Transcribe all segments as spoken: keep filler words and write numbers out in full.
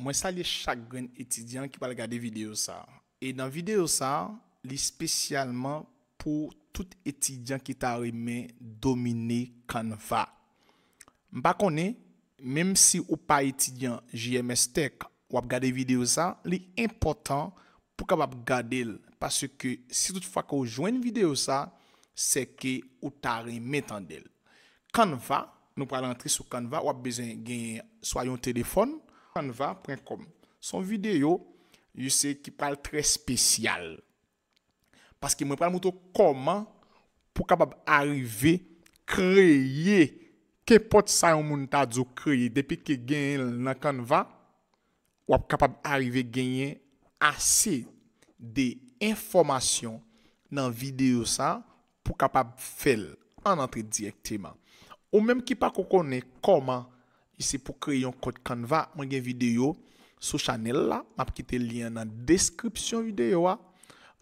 Mwen salye chak grenn etidyan ki pral gade videyo sa a. E nan videyo sa a, li espesyalman pou tout etidyan ki ta renmen domine Canva. M pa konnen, menm si ou pa etidyan J M S Tech, w ap gade videyo sa a, li enpòtan pou w kapab gade l, paske si tout fwa ke w jwenn videyo sa a, se ke ou ta renmen tande l. Canva, nou pral antre sou Canva, w ap bezwen genyen swa yon telefòn, canva pwen kòm. Se yon videyo, you see, ki pral trè espesyal. Paske mwen pral montre w kòman pou w kapab arive kreye kenpòt sa yon moun ta di w kreye. Depi ke genyen l nan Canva, w ap kapab arive genyen ase de enfòmasyon nan videyo sa pou w kapab fè l. Ann antre dirèkteman. Ou menm ki pako konnen kòman, se pou kreye yon kont Canva, mwen gen videyo sou chanèl la, m ap kite lyen an nan deskripsyon videyo a,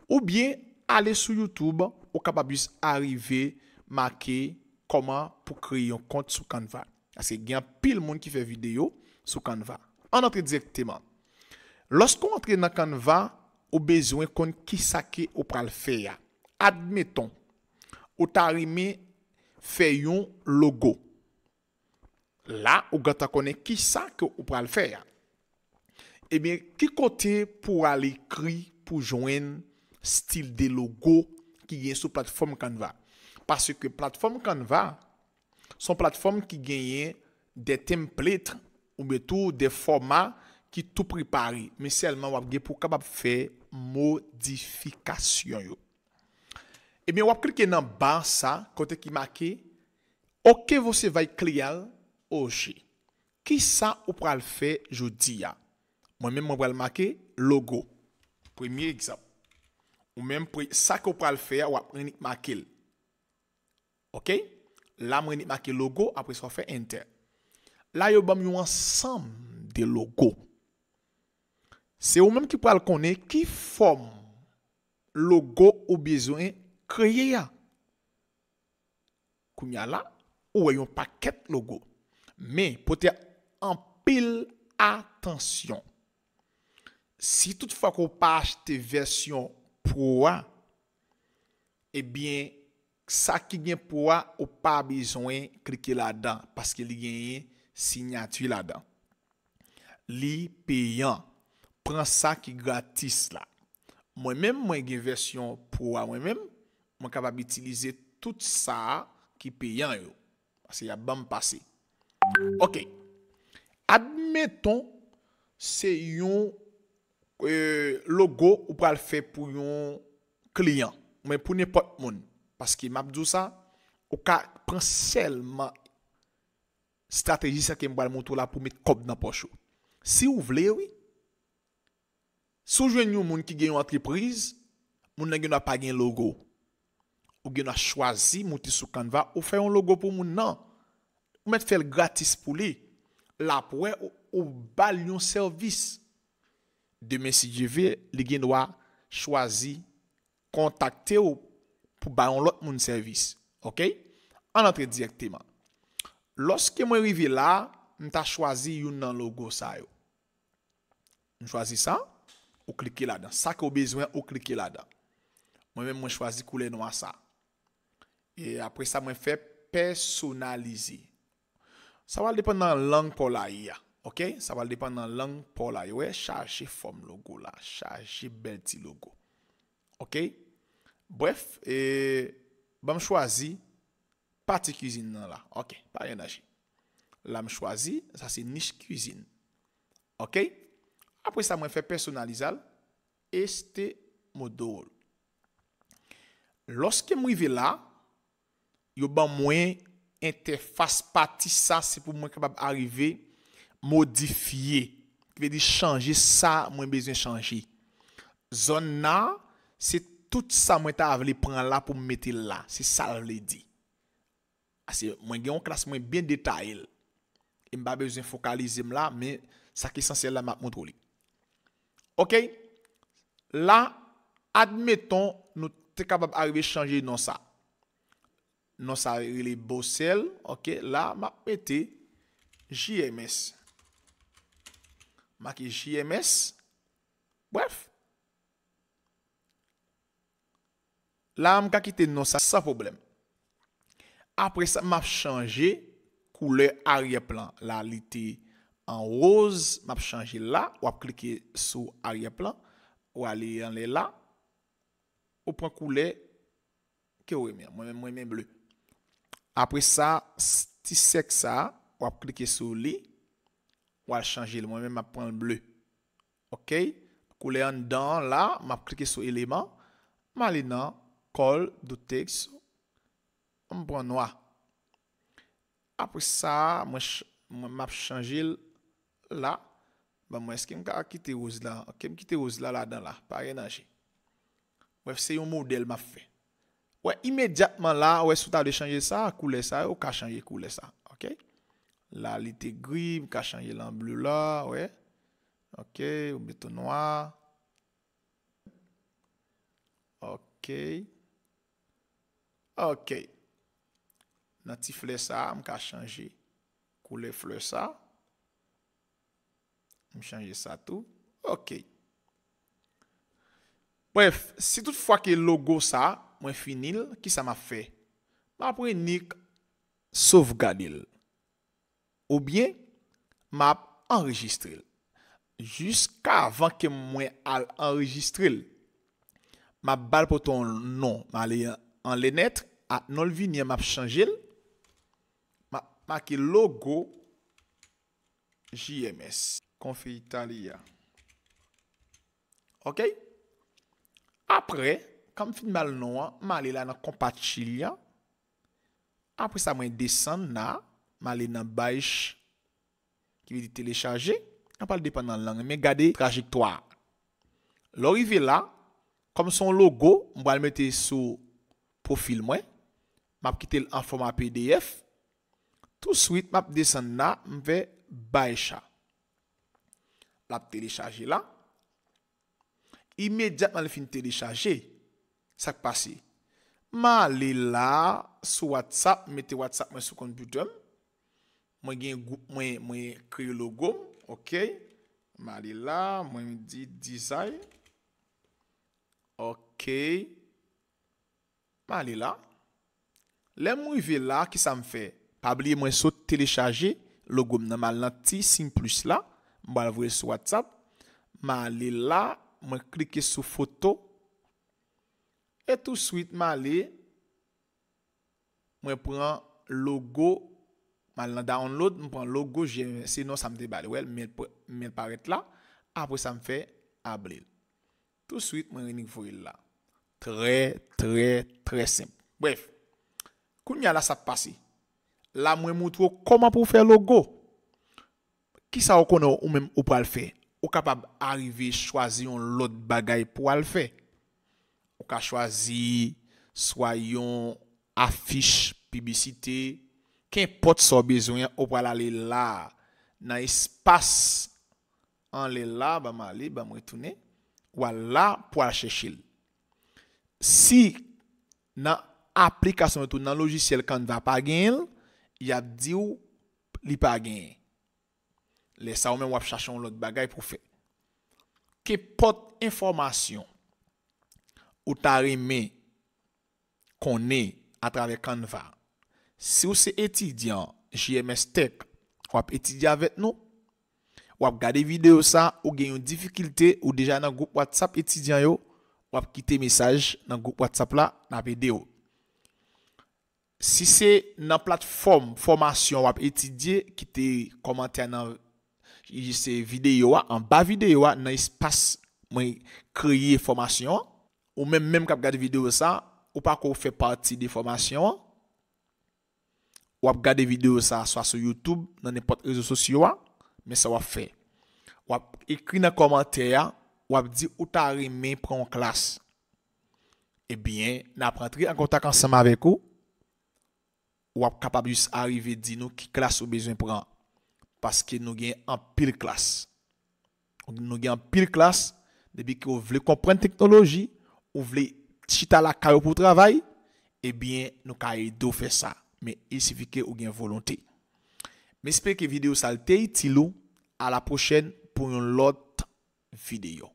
oubyen ale sou YouTube, ou kapab jis arive make kòman pou kreye yon kont sou Canva. Paske gen anpil moun ki fè videyo sou Canva. Ann antre dirèkteman. Lòske w antre nan Canva, ou bezwen konn kisa ke ou pral fè a. Admeton, ou ta renmen fè yon logo. La, ou gentan konnen kisa ke ou pral fè a. Ebyen, ki kote pou w al ekri pou jwenn stil de logo ki gen sou platfòm Canva? Paske platfòm Canva, se yon platfòm ki genyen de template oubyen tou de fòma ki tou prepare, men sèlman w ap gen pou w kapab fè modifikasyon yo. Ebyen, w ap klike nan ba sa, kote ki make OK, você vai criar hoje. Kisa ou pral fè jodi a? Mwen menm, mwen pral make logo. Premye egzanp. Ou menm, pre- sa ke w pral fè a, w ap annik make l. OK? La, mwen annik make logo, apre sa, w fè enter. La, yo ban m yon ansanm de logo. Se ou menm ki pral konnen ki fòm logo ou bezwen kreye a. Kounye a la, ou wè yon pakèt logo. Men, pote anpil atansyon. Si toutfwa ke w pa achte vèsyon pro a, ebyen, sa ki gen pro a, ou pa bezwen klike ladan, paske li genyen siyati ladan. Li peyan. Pran sa ki gratis la. Mwen menm, mwen gen vèsyon pro a mwen menm, mwen kapab itilize tout sa a ki peyan yo. Paske y ap ban m pase. OK. Admeton, se yon, euh, logo ou pral fè pou yon kliyan, men pou nenpòt moun. Paske m ap di w sa, ou ka pran sèlman estrateji sa ke m pral montre w la pou met kòb nan pòch ou. Si w vle, wi. Si w jwenn yon moun ki gen yon antrepriz, moun nan gen dwa pa gen logo. Ou gen dwa chwazi moute sou Canva, ou fè yon logo pou moun nan. Ou mèt fè l gratis pou li. L ap wè ou, ou ba l yon sèvis. Demen, si Dye vle, li gen dwa chwazi kontakte w pou ba yon lòt moun sèvis. OK? Ann antre dirèkteman. Lòske mwen rive la, m ta chwazi youn nan logo sa yo. M chwazi sa, ou klike ladan. Sa ke w bezwen, ou klike ladan. Mwen menm, mwen chwazi koulè nwa sa. E apre sa, mwen fè pèsonalize. Sa pral depann nan lang pa w la ye a. OK? Sa pral depann nan lang pa w la ye. Wè, chaje fòm logo la. Chaje bèl ti logo. OK? Brèf, e, ban m chwazi pati kizin nan la. OK, pa gen danje. La, m chwazi, sa se nich kizin. OK? Apre sa, mwen fè pèsonalize l, este model. Lòske m rive la, yo ban mwen entèfas pati sa, se pou mwen kapab arive modifye. Ki vle di chanje sa mwen bezwen chanje. Zòn nan, se tout sa mwen ta vle pran la pou m mete l la. Se sa l vle di. Paske mwen gen yon klas mwen byen detaye l. E m pa bezwen fokalize m la, men sa ki esansyèl la, m ap montre w li. OK? La, admeton, nou te kapab arive chanje non sa. Non sa rele Bosel. OK, la, m ap mete J M S. make J M S. Brèf, la, m ka kite non sa san pwoblèm. Apre sa, m ap chanje koulè aryè plan. La, li te an woz, m ap chanje l la. W ap klike sou aryè plan, w ale anlè la, ou pran koulè ke w renmen. Mwen menm, mwen renmen ble. Apre sa, s- ti sèk sa, w ap klike sou li, w al chanje l. Mwen menm, m ap pran l ble. Ok? Koulè anndan an la, m ap klike sou eleman. M ale nan color do texto. M pran nwa. Apre sa, mwen, ch- mwen m ap chanje l la. Ban mwen, èske m ka kite woz la? Ok, m kite woz la ladan la. Pa gen danje. Brèf, se yon modèl m ap fè. Wè, imedyatman la, wè, si w ta vle chanje sa, koulè sa, ou ka chanje koulè sa. Ok? La, li te gri, m ka chanje l an ble la, wè. Ok, ou mete nwa. Ok. Ok. Nan ti flè sa, m ka chanje koulè flè sa. M chanje sa tou. Ok. Brèf, si tout fwa ke logo sa, mwen fini l, kisa m ap fè? M ap nik sovgade l. Oubyen, m ap anrejistre l. Jiskavan ke mwen al anrejistre l, m ap ba l pote yon non. M ale anlè nèt, ak non l vini an, m ap chanje l. M ap make logo J M S. Konfe Italia. Ok? Apre, kan m fin ba l non an, m ale la nan konpa Chili an. Apre sa, mwen desann la, m ale nan baixa, ki vle di telechaje, an pral depann nan lang, men gade trajektwa a. Lè w rive la, kòm se yon logo, m pral mete sou pwofil mwen, m ap kite l an fòma P D F. Touswit, m ap desann la, m fè baixa. L ap telechaje la. Imedyatman li fin telechaje, sa k pase? M ale la sou WhatsApp, m mete WhatsApp mwen sou konpitè m. Mwen gen gwoup mwen, mwen kreye logo m, ok. M ale la, mwen di design. Ok. M ale la. Lè m rive la, kisa m fè? Pa bliye mwen sot telechaje logo m nan, m al nan ti siy plis la, m pral voye l sou WhatsApp. M ale la, mwen klike sou foto. E touswit m ale, mwen pran logo, m al nan download, m pran logo, se non sa m te ba li, wè, men, men l parèt la. Apre sa, m fè able l. Touswit, mwen nik voye l la. Trè, trè, trè senp. Brèf, kounye a la sa ap pase. La, mwen montre w kòman pou w fè logo. Kisa w konnen ou menm ou pral fè? Ou kapab arive chwazi yon lòt bagay pou w al fè. Ou ka chwazi swa yon afich piblisite, kenpòt sa w bezwen an, ou pral ale la, nan espas anlè la, ban m ale, ban m retounen, w al la pou w al chèche l. Si nan aplikasyon yo tou, nan lojisyèl Canva pa genyen l, y ap di w li pa genyen. Lè sa a, ou menm w ap chache yon lòt bagay pou w fè. Kenpòt enfòmasyon ou ta renmen konnen atravè Canva. Si w se etidyan J M S Tech, w ap etidye avèk nou, w ap gade videyo sa, ou gen yon difikilte, ou deja nan gwoup WhatsApp etidyan yo, w ap kite mesaj nan gwoup WhatsApp la, n ap ede w. Si se nan platfòm fòmasyon w ap etidye, kite kòmantè nan se videyo a, anba videyo a, nan espas mwen kreye fòmasyon an. Ou menm menm k ap gade videyo sa, ou pako fè pati de fòmasyon an, w ap gade videyo sa swa sou YouTube, nan nenpòt rezo sosyo a, men sa w ap fè. W ap ekri nan kòmantè a, w ap di ou ta renmen pran yon klas. Ebyen, n ap rantre an kontak ansanm avèk ou. W ap kapab jis arive di nou ki klas ou bezwen pran. Paske nou gen anpil klas. Nou gen anpil klas, depi ke w vle konprann teknoloji, ou vle chita lakay ou pou w travay, ebyen, nou ka ede w fè sa. Men, il sifi ke ou gen volonte. M espere ke videyo sa a te itil ou. À la prochaine. pou yon lòt videyo.